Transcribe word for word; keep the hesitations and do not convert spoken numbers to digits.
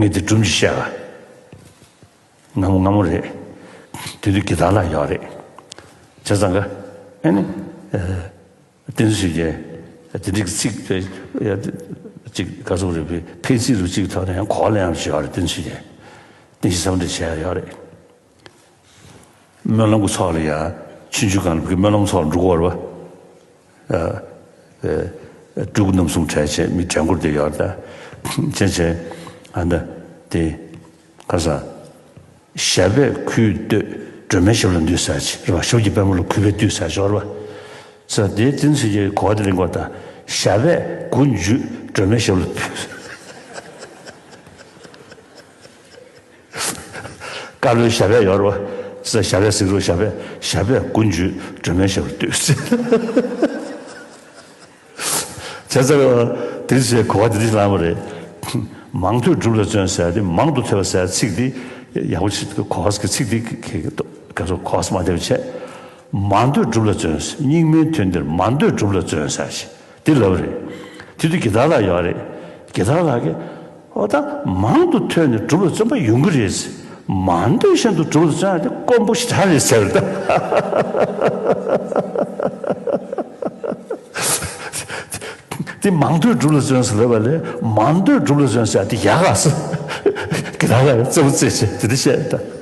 ངས་དེ་སྒྲུང་ཅིག་བཤད་ག་སྔ་མོ་སྔ་མོ་རེད། དེ་དུས་དགེ་ཐང་ལགས་ཡོད་རེད། བྱས་ཙང་ག་ཨ་ནི། བསྟན་འཛིན་ཆོས་རྒྱན་དེ་འདྲའི་ཚིག་དེ་ཡ་ཅིག་ག་ཚོད་རེད་པས་ཕན་ཚིག་རུ་གཅིག་ཐོག་ནས་ཡང་གོ་བ་ལེན་ཡག་ཅིག་ཡོད་རེད། བསྟན་འཛིན་ཆོས་རྒྱན་བསྟན་བཤིག་འཚམས་འདྲི་བྱས་ཡོད་རེད། སྨོན་ལམ་གྱི་ཚོགས་ལ་ཡ་ཆུང་ཆུང་སྒང་ལ་སྨོན་ལམ་ཚོགས་ལ་འགྲོ་གི་ཡོད་རེད་པ། སྤྲུལ་སྐུ་རྣམ་གསུམ་གྲལ་བྱས་མི་གྲལ་འགོར་དེ་ཡོད་རེད་ད། བྱས་བྱས་ཨ་ད་དེ་ག་ས། ཞབས་པད་གུས་བཏུད་སྒྲོལ་མའི་ཞབས་ལ་འདུད་ཟེར་ཅིག་རེད་པ། ཞབས་ཀྱི་པད་མོ་ལ་གུས་པས་བཏུད་ཟེར་ཅིག་ཡོད་རེད་པ། ས་དེའི་བསྟན་འཛིན་གྱི་གོ་བ་དེ་ལེན་དགོས་ད། ཞབས་པད་མགོ་མཇུག་སྒྲོལ་མའི་ཞབས་ལ་བཏུད། དཀར་པོའི་ཞབས་པད་ཡོད་རེད་པ། ས་ཞབས་པད་གཟིགས་རོགས། ཞབས་པད་ཞབས་པད་མགོ་མཇུག་སྒྲོལ་མའི་ཞབས་ལ་བཏུད། བྱས་ཙང་དེ་ཚོའི་གོ་བ་དེ་འདྲ་ཞིག་བླངས་པ་རེད། མང་ཐོས་སྒྲུབ་ལ་བརྩོན་ཟེར་ཏེ་མང་དུ་ཐོས་པ་ཟེར་ཚིག་འདི་ཡག་པོ་ཞིག་གོ་བ་ཟེར་ཚིག་འདི་ག་ཚོད་གོ་བ་མ་བདེ་བ་བྱས། མང་ཐོས་སྒྲུབ་ལ་བརྩོན་ཟེར། སྙིགས་མའི་དུས་འདིར་མང་ཐོས་སྒྲུབ་ལ་བརྩོན་ཟེར་ཞིག་འདི་ལབ་རེད། དེ་དུས་དགེ་ཐང་ལགས་ཡོད་རེད། དགེ་ཐང་ལགས་ཀྱིས། ཨོ་ད་མང་དུ་ཐོས་ནས་སྒྲུབ་ལ་བརྩོན་པ་ཡོང་གི་རེད། མང་ཐོས་བཞིན་དུ་སྒྲུབ་ལ་བརྩོན་ཡ་དེ་དཀོན་པོ་ཞེ་དྲག་རེད་ཟེར་ད། དེ་མང་ཐོས་སྒྲུབ་ལ་བརྩོན་ཟེར་ལབ་པ་ལས་མང་ཐོས་སྒྲུབ་ལ་བརྩོན་ཟེར་ཡ་དེ་ཡག་ག་ཟེར། དགེ་ཐང་ལགས་རྩེད་མོ་རྩེད་བྱས་དེ་འདྲ་བཤད་ད།